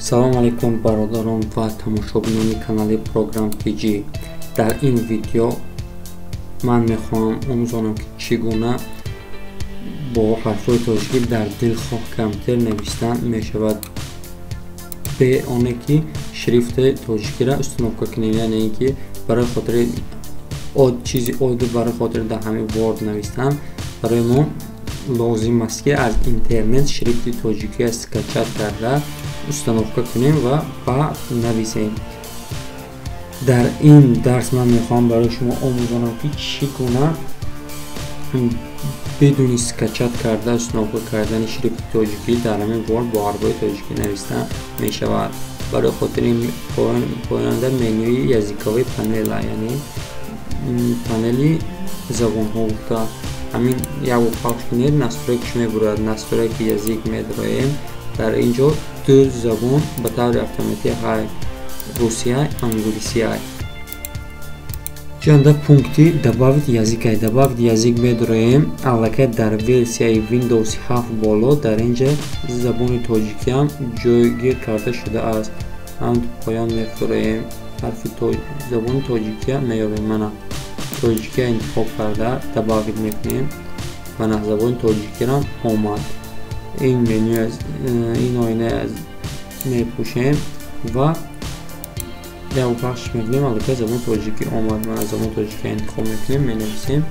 Салом алейкум, бародарон ва тамошобинони канали Программ TG. Дар ин видео ман мехоҳам омӯзонам, ки чӣ гуна бо ҳарфҳои тоҷикӣ дар дилхоҳ компютер навистан мешавад, бе оне ки шрифти тоҷикиро установка кунем, яъне ин ки барои хотири чизи оддӣ, барои хотири дар ҳамин Word навистан барои мо лозим аст, ки аз интернет шрифти тоҷикиро скачать карда, установка кунем ва баъд нависем. Дар ин дарс ман мехоҳам барои шумо омӯзонам, ки чӣ гуна бидуни скачать карда, установка кардани шрифти тоҷикӣ дар ҳамин Word бо ҳарфҳои тоҷикӣ нависта мешавад. Барои хотири поёнда менюи языковой панела, яъне панели забонҳо гуфта, ҳамин як бор пахш кунед, настройкаш мебурад. Настройки язык медроем. Дар ин ҷо ду забон ба таври автоматӣ ҳай: русия, англисия. Ҷанда пункти добавить язык, добавить язык медроем. Аллакай дар версияи Windows 7 боло дар ин ҷа забони тоҷикиам ҷойгир карда шудааст. Ҳам поён мефуроем, ҳарфи забони тоҷикия меёбем. Мана, тоҷикия интихоб карда, добавить мекунем. Мана, забони тоҷикиам омад. Ин меню, ин оина мепӯшем ва як пахш мекунем. Аллакай забони тоҷикӣ омад. Мана, забони тоҷикиро интихоб мекунем, менависем.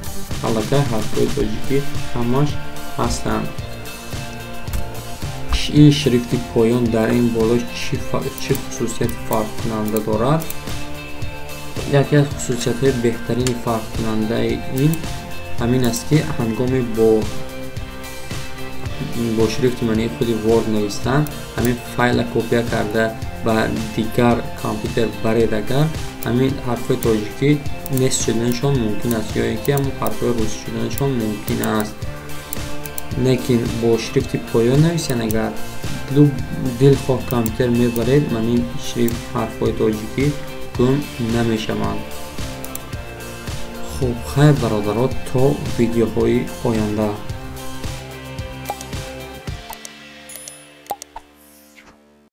Аллакай ҳарфҳои тоҷикӣ ҳамаш ҳастанд. Ин шрифти поён дар ин боло чӣ хусусияти фарқкунанда дорад? Яке аз хусусиятҳои беҳтарини фарқкунандаи ин ҳамин аст, ки ҳангоми бо шрифти мании худи Word навистан, ҳамин файла копия карда, ба дигар компютер баред, агар ҳамин ҳарфҳои тоҷикӣ нест шуданашон мумкин аст ё ин ки ҳамон ҳарфҳои русӣ шуданашон мумкин аст. Лекин бо шрифти поён нависен, агар дилхоҳ компютер мебаред, манин шрифт, ҳарфҳои тоҷикӣ гум намешаванд. Хуб, хайр, бародаро, то видеоҳои оянда.